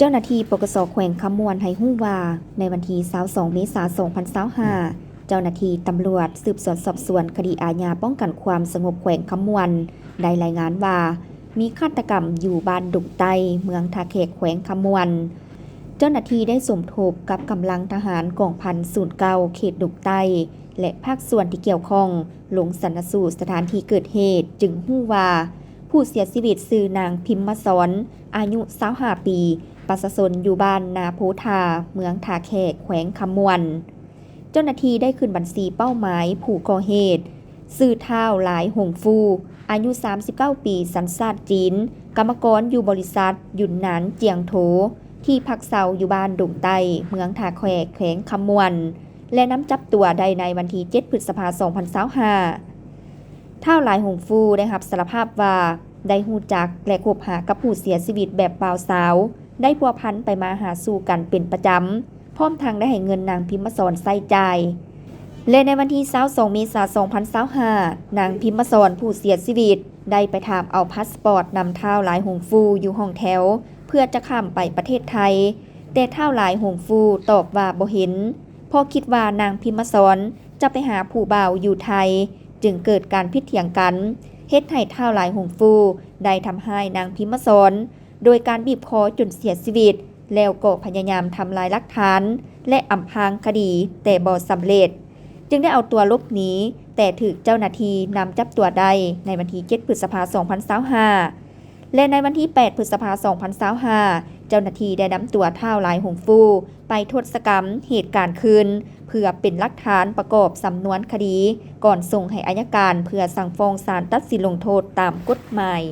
ເຈົ້າໜ້າທີ່ ປກສ ແຂວງຄຳມ່ວນ ໃຫ້ຮູ້ວ່າ ໃນວັນທີ ຊາວສອງ ເມສາ ສອງພັນຊາວຫ້າ ເຈົ້າໜ້າທີ່ຕຳຫຼວດສືບສວນສອບສວນຄະດີອາຍາປ້ອງກັນຄວາມສະຫງົບແຂວງຄຳມ່ວນ ໄດ້ລາຍງານວ່າ ມີຄາດຕະກຳຢູ່ບ້ານດົງໃຕ້ ເມືອງທ່າແຂກ ແຂວງຄຳມ່ວນ. ເຈົ້າໜ້າທີ່ໄດ້ສົມທົບກັບກຳລັງທະຫານກອງພັນສູນເກົ້າ ເຂດດົງໃຕ້ ແລະ ພາກສ່ວນທີ່ກ່ຽວຂ້ອງ ລົງຊັນນະສູດສະຖານທີ່ເກີດເຫດ ຈຶ່ງຮູ້ວ່າ ຜູ້ເສຍຊີວິດຊື່ນາງ ພິມມະສອນ ອາຍຸ ຊາວຫ້າ ປີ ປະຊາຊົນຢູ່ບ້ານນາໂພທາ ເມືອງທ່າແຂກ ແຂວງຄຳມ່ວນ. ເຈົ້າໜ້າທີ່ໄດ້ຂຶ້ນບັນຊີເປົ້າໝາຍຜູ້ກໍ່ເຫດ ຊື່ ທ້າວ ຫຼາຍ ຫົງຟູ ອາຍຸ ສາມສິບເກົ້າ ປີ ສັນຊາດຈີນ, ກຳມະກອນຢູ່ບໍລິສັດຢຸນນານຈຽງໂທ ທີ່ພັກເຊົາຢູ່ບ້ານດົງໃຕ້ ເມືອງທ່າແຂກ ແຂວງຄຳມ່ວນ ແລະ ນຳຈັບຕົວໄດ້ໃນວັນທີ ເຈັດ ພຶດສະພາ ສອງພັນຊາວຫ້າ. ທ້າວ ຫຼາຍ ຫົງຟູ ໄດ້ຮັບສາລະພາບວ່າ ໄດ້ຮູ້ຈັກ ແລະ ຄົບຫາກັບຜູ້ເສຍຊີວິດແບບບ່າວສາວ, ໄດ້ພົວພັນໄປມາຫາສູ່ກັນເປັນປະຈຳ, ພ້ອມທັງໄດ້ໃຫ້ເງິນນາງ ພິມມະສອນ ໃຊ້ຈ່າຍ. ແລະ ໃນວັນທີ ຊາວສອງ ເມສາ ສອງພັນຊາວຫ້າ ນາງ ພິມມະສອນ ຜູ້ເສຍຊີວິດ ໄດ້ໄປຖາມເອົາພາສປອດນຳທ້າວ ຫຼາຍ ຫົງຟູ ຢູ່ຫ້ອງແຖວ ເພື່ອຈະຂ້າມໄປປະເທດໄທ, ແຕ່ທ້າວ ຫຼາຍ ຫົງຟູ ຕອບວ່າບໍ່ເຫັນ, ເພາະຄິດວ່ານາງ ພິມມະສອນ ຈະໄປຫາຜູ້ບ່າວຢູ່ໄທ, ຈຶ່ງເກີດການຜິດຖຽງກັນ, ເຮັດໃຫ້ທ້າວ ຫຼາຍ ຫົງຟູ ໄດ້ທຳຮ້າຍນາງ ພິມມະສອນ ໂດຍການບີບຄໍຈົນເສຍຊີວິດ, ແລ້ວກໍພະຍາຍາມທຳລາຍຫຼັກຖານ ແລະ ອຳພາງຄະດີ, ແຕ່ບໍ່ສຳເລັດ, ຈຶ່ງໄດ້ເອົາຕົວຫຼົບໜີ, ແຕ່ຖືກເຈົ້າໜ້າທີ່ນຳຈັບຕົວໄດ້ໃນວັນທີ ເຈັດ ພຶດສະພາ ສອງພັນຊາວຫ້າ ແລະ ໃນວັນທີ ແປດ ພຶດສະພາ ສອງພັນຊາວຫ້າ ເຈົ້າໜ້າທີ່ໄດ້ນຳຕົວທ້າວ ຫຼາຍ ຫົງຟູ ໄປທົດສະກຳເຫດການຄືນ ເພື່ອເປັນຫຼັກຖານປະກອບສຳນວນຄະດີ ກ່ອນສົ່ງໃຫ້ອັຍການເພື່ອສັ່ງຟ້ອງສານຕັດສິນລົງໂທດຕາມກົດໝາຍ.